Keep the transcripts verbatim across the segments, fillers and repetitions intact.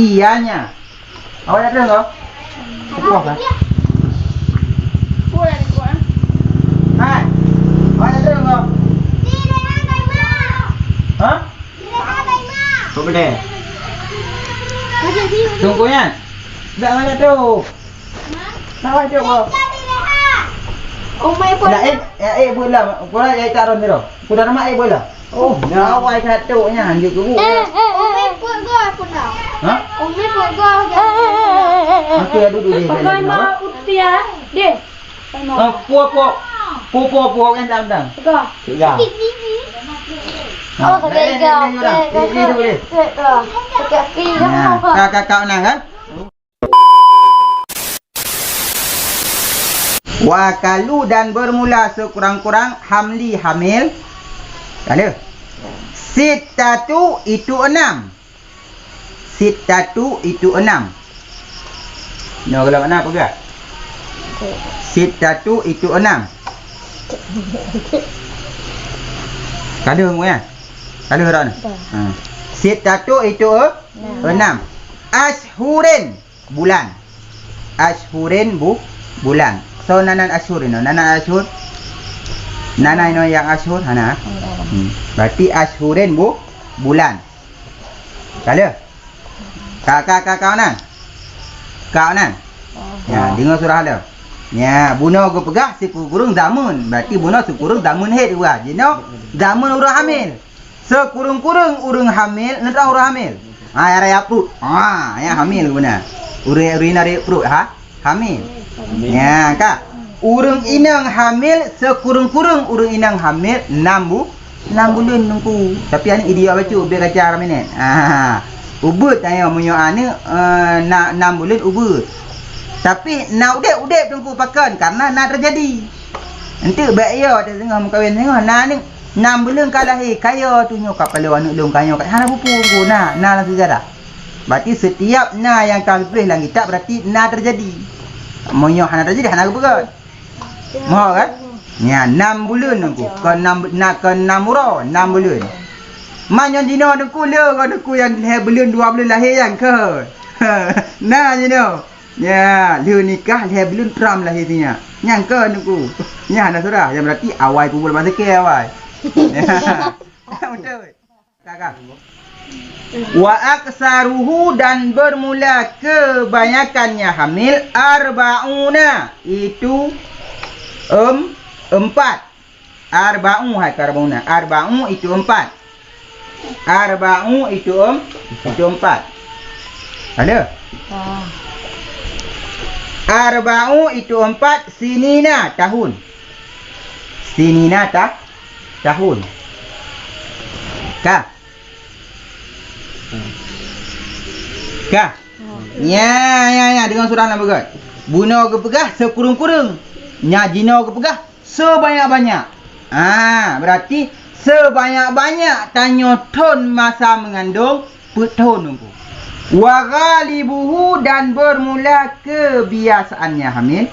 Ianya. Awak nak tengok? Apa kan? Hai. Awak nak tengok? Ha? Apa benda? Tunggu ya. Tak mana tu? Nak wajib kau. Umai pun. Nak eh, eh, eh, bola. Bola ya taron tu. Bola nama eh bola. Oh, nah, awai satu nya, lanjut ke bu. Eh, eh, eh, eh. Umai pun go pun dah. Ha? Umai pun go. Eh, eh, eh, eh, eh, eh. Okey, duduk deh. Pakai mah putih ya. Deh. Ah, puak, puak. Puak, puak, puak, kan, dang, dang. Go. Tiga. Oh, tiga. Tiga, tiga. Tiga, tiga. Tiga, tiga. Nah, kakak, kakak menang, kan? Wa akalu dan bermula sekurang-kurang hamli hamil. Kala. Sittatu itu enam. Sittatu itu enam. Nyoe kalau mana peugah? Sittatu itu enam. Kala ngui ya? Kala rak ni. Ha. Sittatu itu enam. Ashurin. Bulan. Ashhurin bu-, bulan. So, nanan ashhur inoe. Nanan ashhur. Nanan inoe nyang ashhur, hana. Hmm. Berarti ashhurin bu-, bulan. Kala? Ka, ka, ka, ka nan? Ka nan? Ya, deungoe surah lom. Ya, bunoe geupeugah sikureueng zameun. Berarti bunoe sikureueng zameun hét geupeugah. Jinoe zameun ureueng hamil. Sikureueng-kureueng ureueng hamil, neutrang ureueng hamil. Ha, nyang raya pruet. Ha, nyang hamil beuna. Ureueng, ureueng nyang raya pruet, ha? Hamil. Hamil. Nyan ka. Ureueng inong hamil, sikureueng-kureueng ureueng inong hamil nam bu-, nam buleuen teungku. Tapi aneuk idiot bacut, biar kacau minét. Ha. Ubeut tanyoe meunyoe aneuk, eh, na-, nam buleuen ubeut. Tapi na udép-udép teungku pakon, karena na teujadi. Enteuk bèk yo teuh singoh meukawen singoh na aneuk Nam buleuen ka lahé, kaya tu nyoe ka paloe aneuk lôn ka nyoe ka hana peue-peue na, na lam seujarah. Berarti setiap na nyang ka geutuléh lam kitab berarti na teujadi. Meunyoe hana teujadi, hana geupeugöt. Moh kan? Nyan nam buleuen teungku, kon nam, na, kon nam uroe, nam buleuen. Man nyoe jinoe teungku le, kon teungku nyang lhèe buleuen, dua buleuen lahé nyan kon. Na jinoe. Nya, lheueh nikah lhèe buleuen tram lahé sinyak. Nyan kon teungku. Nyan hana surah, nyang berarti awai peubuet bak seukée awai. Beutôi. Ka, ka. Wa aksaruhu, dan bermula kebanyakannya hamil, arbauna, itu em-, empat. Arba'u, hai ka arba'una. Arba'u itu empat. Arba'u itu em-, itu empat. Ada? Ah. Arba'u itu empat, sinina, tahun. Sinina, ta-, tahun. Ka. Ka. Nya, nya, nya, deungon surah na beugöt. Bunoe geupeugah sikureueng-kureueng. Nya jinoe geupeugah sebanyak-banyak. Ah, berarti sebanyak-banyak tanyoe thon masa mengandung, peuet thon teungku. Wa ghalibuhu, dan bermula kebiasaannya hamil.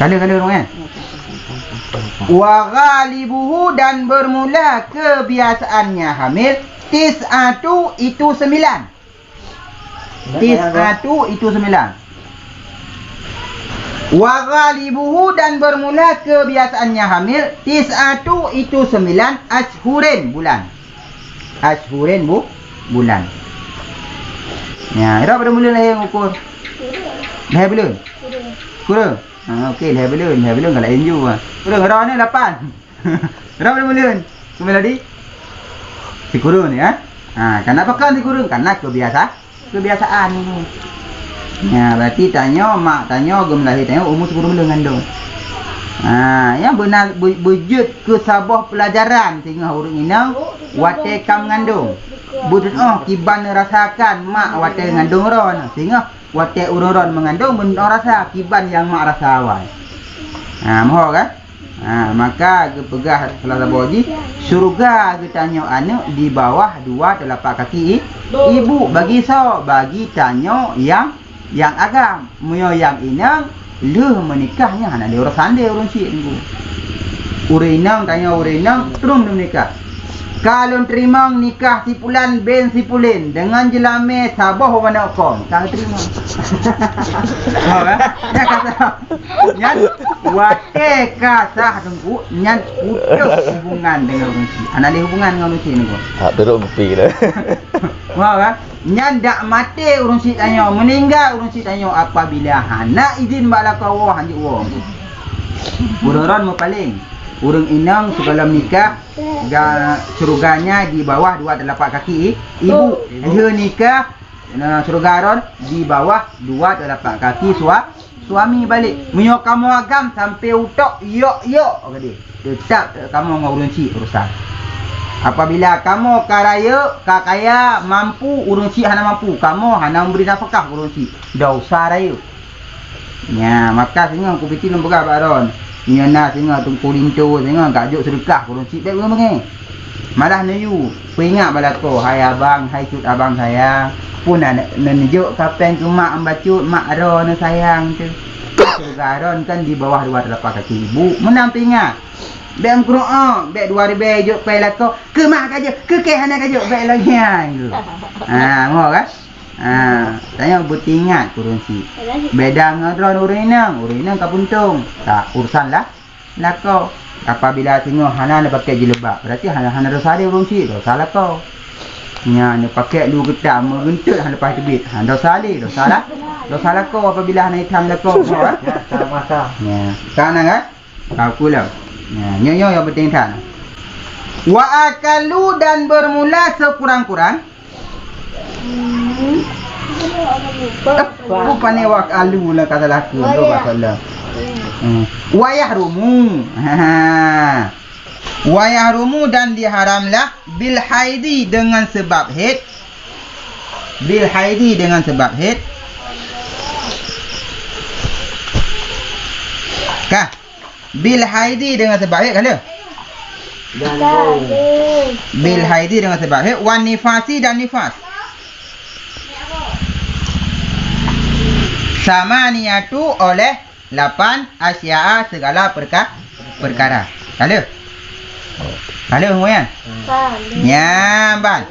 Kala, kala, ureueng, eh? Wa ghalibuhu, dan bermula kebiasaannya hamil, tis'atu, itu sembilan. Tis'atu itu sembilan. Wa ghalibuhu, dan bermula kebiasaannya hamil, tis'atu itu sembilan, ashhurin, bulan. Ashhurin bu-, bulan. Ya, ira pada mula lahé ukur. Lhèe buleuen. Kureueng. Ha, okey, lhèe buleuen, lhèe buleuen ka laén ju. Kureueng, ira ni lapan. Berapa dia buleuen? Keumelodi? Sikureueng ni, ha? Ha, kana pakon sikureueng? Kana kebiasa-, kebiasaan ni. Ya, berarti tanyoe, mak tanyoe, geumeulahé tanyoe, umu sikureueng buleuen ngandung. Ha, nyang beuna be-, beujeuet keu saboh peulajaran singoh ureueng inong watèe ka meungandung. Beudeuh oh kiban neurasakan mak watèe ngandung droen. Singoh Watèe ureueng droen meungandung, meunurot rasa kiban nyang mak rasa awai. Ha, moho kan? Ha, maka geupeugah salah saboh jih, syeuruga geutanyoe aneuk di bawah dua teulapak kaki i-, ibu. Bagi soe? Bagi tanyoe nyang, nyang agam. Meunyoe nyang inong, lheueh meunikah nyan hana lé urosan lé ureueng chik teungku. Ureueng inong, tanyoe ureueng inong, trok lôn nikah. Ka lôn teurimong nikah si pulan bin si pulen deungon jeulamé saboh u Banda Ukon. Ka teurimong. Ho, kan? Nyan ka sah. Nyan watée ka sah teungku, nyan putus hubungan deungon ureueng chik. Hana lé hubungan ngon ureueng chik teungku. Tak turun pi dah. Ho, kan? Nyan dak maté ureueng chik tanyoe, meuninggai ureueng chik tanyoe apabila hana izin bak lakoe woe, hanjeuet woe. Ureueng droen meupaleng, ureueng inong sigohlom nikah, ga-, syuruganya di bawah dua telapak kaki i-, ibu. Lheueh nikah, na, syuruga droen di bawah dua telapak kaki sua-, suami balek. Meunyoe kamoe agam sampai utok yok-yok, gade, teutap kamoe ngon ureueng chik urusan. Apabila kamoe ka rayeuk, ka kaya, mampu, ureueng chik hana mampu, kamoe hana meubri nafakah ureueng chik, dosa rayeuk. Nya, maka singoh kupiti lôn peugah bak droen, nyoe na singoh Teungku Linto singoh ka jok seudeukah keu ureueng chik, bék ureueng beungéh. Malah neuyue peuingat bak lakoe, "Hai abang, hai cut abang sayang, peue na ne-, neujok kapéng keu mak bacut, mak droe neusayang teuh." Syeuruga droen kan di bawah dua telapak kaki ibu. Meunan peuingat. Bék meukeurok, bék dua ribèe jok péng lakoe, keu mak ka jok, keu kèe hana ka jok, bék lôn nyan. Ha, mo kan? Ha, tanyoe beuteuingat keu ureueng chik. Beda ngon droen ureueng inong, ureueng inong ka puntông. Tak, urusan lah lakoe. Apabila singoh hana neupaké jilbab, berarti hana, hana dosa lé ureueng chik, dosa lakoe. Nya neupaké lu geutam, meugeunteut hana leupah teubiet, ha, dosa lé, dosa lah, dosa lakoe apabila hana itam lakoe. Nya, ka na kan? Ka kulom. Nya, nyoe, nyoe nyang penting that. Wa aqallu, dan bermula sekurang-kurang. Hmm. Eh, bukan ni wa aqallu lah kata laku. Wa yah-, bahasa Allah. Hmm. Wa yahrumu. Ha. Wa yahrumu, dan diharamlah bil haidi, dengan sebab haid. Bil haidi, dengan sebab haid. Kah? Bil haidi, dengan sebab haid, kah lheueh? Bil haidi, dengan sebab haid, wan nifasi, dan nifas. Samaniyatu, oleh lapan, asya'a, segala perka-, perkara. Kah lheueh? Kah lheueh, Huyan? Kah lheueh. Nyan ban.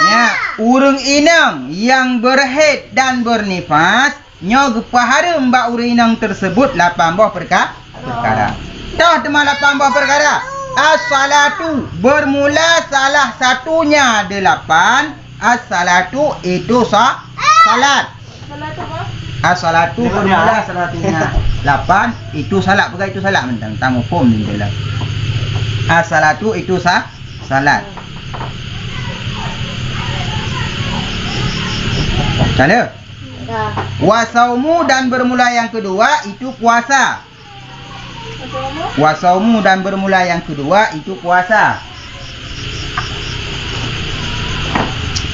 Nya, ureueng inong nyang berhaid dan bernifas, nyoe geupeuhareuem bak ureueng inong tersebut lapan boh perka-, perkara. Toh teuma lapan boh perkara. As-salatu, bermula salah satunya delapan. As-salatu, itu sa-, salat. As-salatu, bermula salah satunya lapan, itu salat. Peugah itu salat, mantong, tang huköm ni dalam. As-salatu, itu sa-, salat. Salah. Dah. Wa saumu, dan bermula yang kedua itu puasa. Wa saumu, dan bermula yang kedua itu puasa.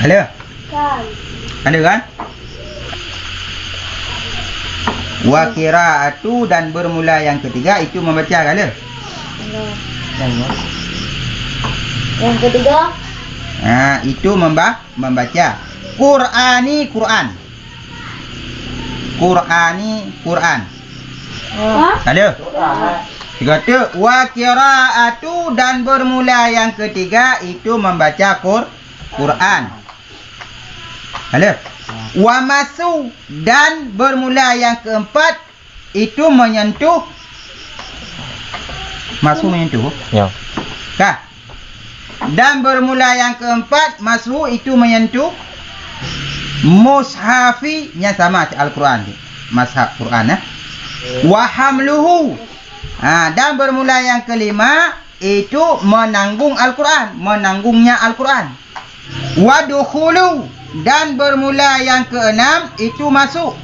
Halo? Kan. Halo kan? Wa qiraatu, dan bermula yang ketiga itu membaca, halo? Halo. Yang ketiga? Ha, itu memba-, membaca. Qur'ani, Quran. Qur'ani, Quran. Hah? Ada? Tiga tu. Wa qiraatu, dan bermula yang ketiga itu membaca Qur-, Quran. Ada? Wa masu, dan bermula yang keempat itu menyentuh. Masu menyentuh. Ya. Kah? Dan bermula yang keempat, masu itu menyentuh mushafi, yang sama Al-Quran. Mushaf Quran, eh. Wa hamluhu. Ha, dan bermula yang kelima, itu menanggung Al-Quran, menanggungnya Al-Quran. Wa dukhulu, dan bermula yang keenam itu masuk.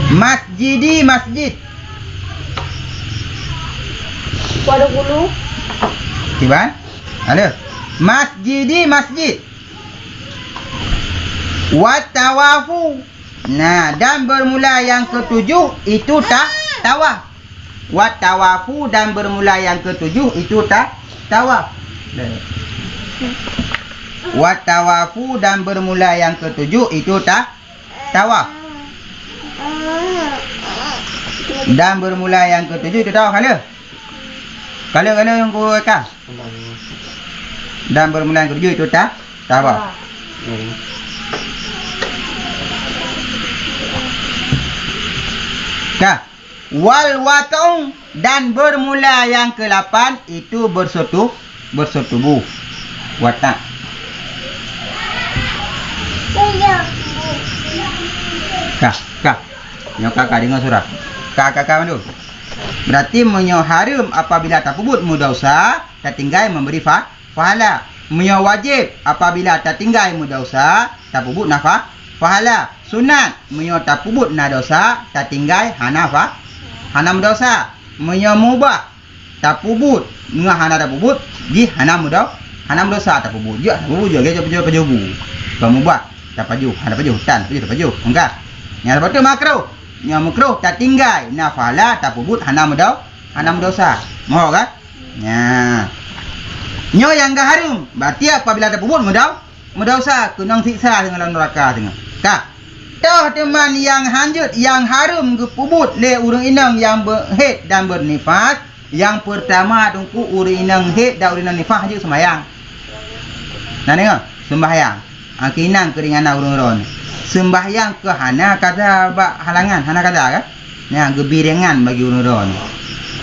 Masjidi, masjid. Wa dukhulu. Tiban? Ada. Masjidi, masjid. Wa tawafu. Nah, dan bermula yang ketujuh itu ta-, tawaf. Wa tawafu, dan bermula yang ketujuh itu ta-, tawaf. Wa tawafu, dan bermula yang ketujuh itu ta-, tawaf. Dan bermula yang ketujuh itu tawaf, halo? Kalau, kalau yang ku ka. Dan bermula yang ketujuh itu ta, ta apa? Ka. Wal wat'u, dan bermula yang kelapan itu bersetu-, bersetubuh. Wata'. Ka, ka. Nyoe ka, ka deungoe surah. Ka, ka, ka mandum. Berarti meunyoe hareuem apabila tapeubuet meudesya, tatinggai memberi fa-, pahala. Meunyoe wajéb, apabila tatinggai meudesya, tapeubuet na fa-, pahala. Sunat, meunyoe tapeubuet na desya, tatinggai hana fa-, hana meudesya. Meunyoe mubah, tapeubuet, meunyoe hana tapeubuet, jih hana meudo-, hana meudesya tapeubuet. Jih hana tapeubuet, jih lagée pajoh-pajoh bu. Kon mubah, tapajoh, hana tapajoh, tan, tapajoh, tapajoh. Meuga. Nyang saboh teuk makruh. Nyang makruh, tatinggai, na pahala, tapeubuet, hana meudo-, hana meudesya. Moho kan? Nya. Nyoe nyang ka hareuem. Berarti apabila tapeubuet meudau-, meudesya, keunong siksa singoh lam neuraka singoh. Ka. Toh teuma nyang hanjeuet nyang hareuem geupeubuet lé ureuëng inong nyang beuhét dan beunifas, nyang peurtama teungku ureuëng inong hét dan ureuëng inong nifas hanjeuet seumayang. Na deungoe, seumbahyang. Angkinan keuringanan ureuëng droe nyoe. Seumbahyang keu hana kada bak halangan, hana kada kan? Nyan geubi ringan bagi ureuëng droe nyoe.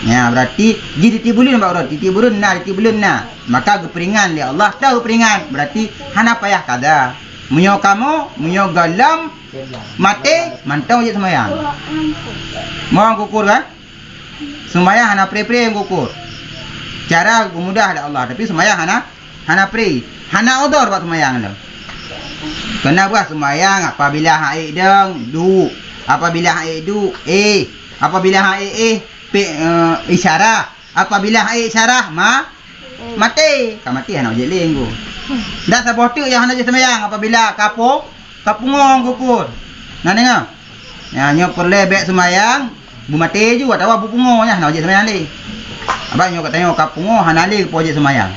Nyan berarti jih titiep buleuen bak ureuëng, titiep buleuen na, titiep buleuen na. Maka geupeuringan lé Allah, teuh geupeuringan. Berarti hana payah kada. Meunyoe kamoe, meunyoe gohlom maté, mantong jeuet seumayang. Mohon kukur kan? Seumayang hana pre-pre kukur. Cara geumudah lé Allah, tapi seumayang hana Hana pri, hana udhur bak seumayang lom. Keuneuk buet seumayang apabila han ék dong, duek. Apabila han ék duek, éh. Apabila han ék éh, pek, eh, isyarah. Apabila han ék isyarah, ma-, maté. Ka maté hana jeuet lé ngon. Dan saboh teuk nyang hana jeuet seumayang apabila ka po-, Ka pungo ngon kukur. Na deungoe? Nyan nyoe peureulée bék seumayang, beumaté ju atawa beupungo nyan hana wajéb seumayang lé. Abah nyoe geutanyoe ka pungo hana lé geupeu wajéb seumayang.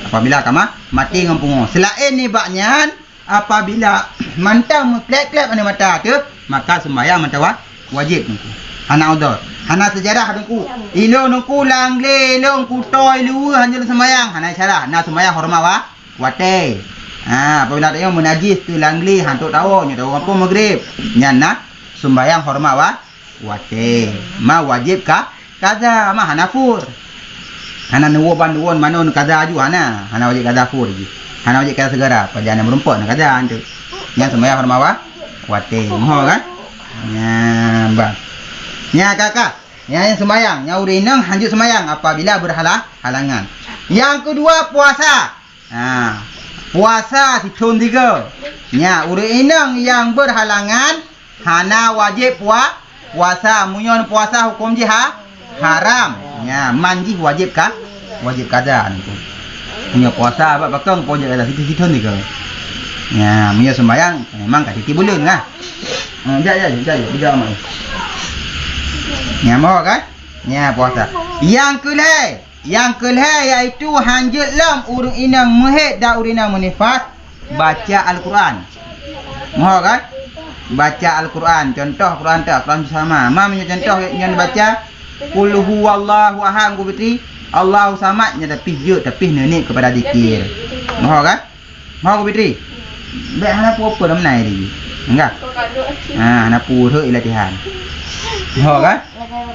Apabila ka ma-, maté ngon pungo. Seulaén nibak nyan, apabila mantong meukleb-kleb aneuk mata teuh, maka seumayang mantong wa-, wajéb teungku. Hana udhur. Hana seujarah teungku. Ilôn teungku lam glé, ilôn kutôi luweue hanjeuet seumayang. Hana isyarah. Na seumayang horeumat wa-, Watée. Ha, apabila tanyoe meunajis teuh lam glé, hantom tawoe, nyoe tawoe gampông Maghrib. Nyan na sumbayang horeumat wa-, watée. Ma wajéb ka, kaza, ma hana fur. Hana neuwoe ban neuwoe manoe kaza ju hana. Hana wajéb kaza fur jih. Hana wajéb kaza seugara, pajan nyang meurumpok na kaza hantu. Nyan sumbayang horeumat wa-, watée. Moho kan? Nyan, bah. Nyan, ka, ka. Nyan sumbayang, nyan ureuëng inong hanjeuet sumbayang apabila beurhala-, halangan. Nyang keudua, puasa. Ha, puasa sithon tiga. Nya, ureuëng inong nyang beurhalangan hana wajéb pua-, puasa. Meunyoe puasa huköm jih ha-, haram. Nya, man jih wajéb ka-, wajéb kaza nyan. Meunyoe puasa bak bakong pun wajéb kaza sithon, sithon tiga. Nya, meunyoe sumbayang memang ka titi buleuen lah. Hmm, jak, jak, jak, jak, jak, jak, jak. Nya, moho kan? Nya, puasa. Nyang keulhée, Nyang keulhée yaitu hanjeuet lom ureuëng inong meuhét dan ureuëng inong meunifas baca Al-Quran. Moho kan? Baca Al-Quran. Contoh Quran teuh, Quran bersama. Ma meunyoe contoh nyan baca, "Qul huwallahu ahad," Guru Fitri, "Allahu samad," nyan tapi jeuet, tapi neuniet kepada zikir. Moho kan? Moho Guru Fitri. Bék hana peue-peue lam nai lagi. Enggak? Ha, hana peue rhot latihan. Moho kan?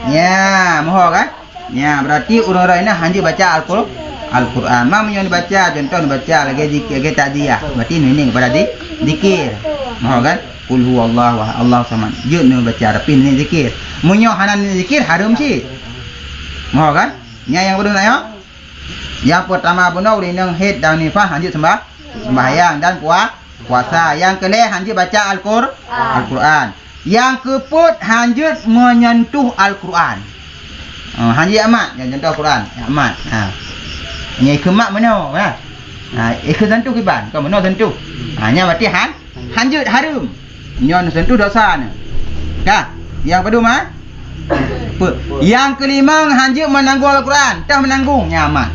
Nya, moho kan? Nya, berarti ureuëng-ureuëng inong hanjeuet baca Al-Qur-, Al-Quran. Ma meunyoe neubaca, contoh neubaca lagée zikir, lagée takziah. Berarti neuieng kepada di-, zikir. Moho kan? Qul huwallahu ahad, Allahu samad. Jeuet neubaca, tapi neuniet zikir. Meunyoe hana neuniet zikir, hareuem cit. Moho kan? Nya nyang beudôh na nyoe? Nyang peurtama bunoe ureuëng inong hét dan nifas hanjeuet seumbah-, sembahyang dan pua-, puasa. Nyang keulhée hanjeuet baca Al-Qur-, Al-Quran. Nyang keupeuet hanjeuet meunyentuh Al-Quran. Oh, hanjeuet amat, nyang contoh Quran, amat. Ha. Nyang ikeumat meunoe, ha. Ha, ikeu sentuh kiban, kon meunoe sentuh. Ha, nyan berarti han-, Hanjeuet hareuem. Nyoe neusentuh desya nyoe. Ka? Nyang padum, ha? Peuet. Nyang keulimong hanjeuet meunanggong Al-Quran. Teuh meunanggong. Nyan amat.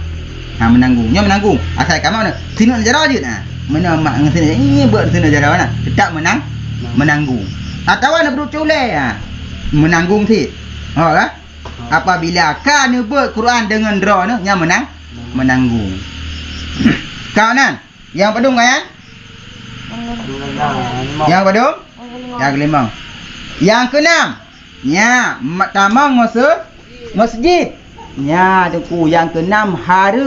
Ha, meunanggong. Nyoe meunanggong. Asai ka mat nyoe. Sineuk neujaroe jeuet, ha. Meunoe mak ngon sineuk. Nyoe beuet sineuk jaroe na. Teutap meunang-, meunanggong. Atawa neubrôk culée, ha. Meunanggong cit. Ho, ka? Apabila ka neubeuet Quran deungon droeneuh, nyan meunang, meunanggung. Ka nan, nyang padum ka nyan? Nyang padum? Nyang keulima. Nyang keunam, nya, ma-, tamong mase-, masjid. Nya, Teungku, nyang keunam hareuem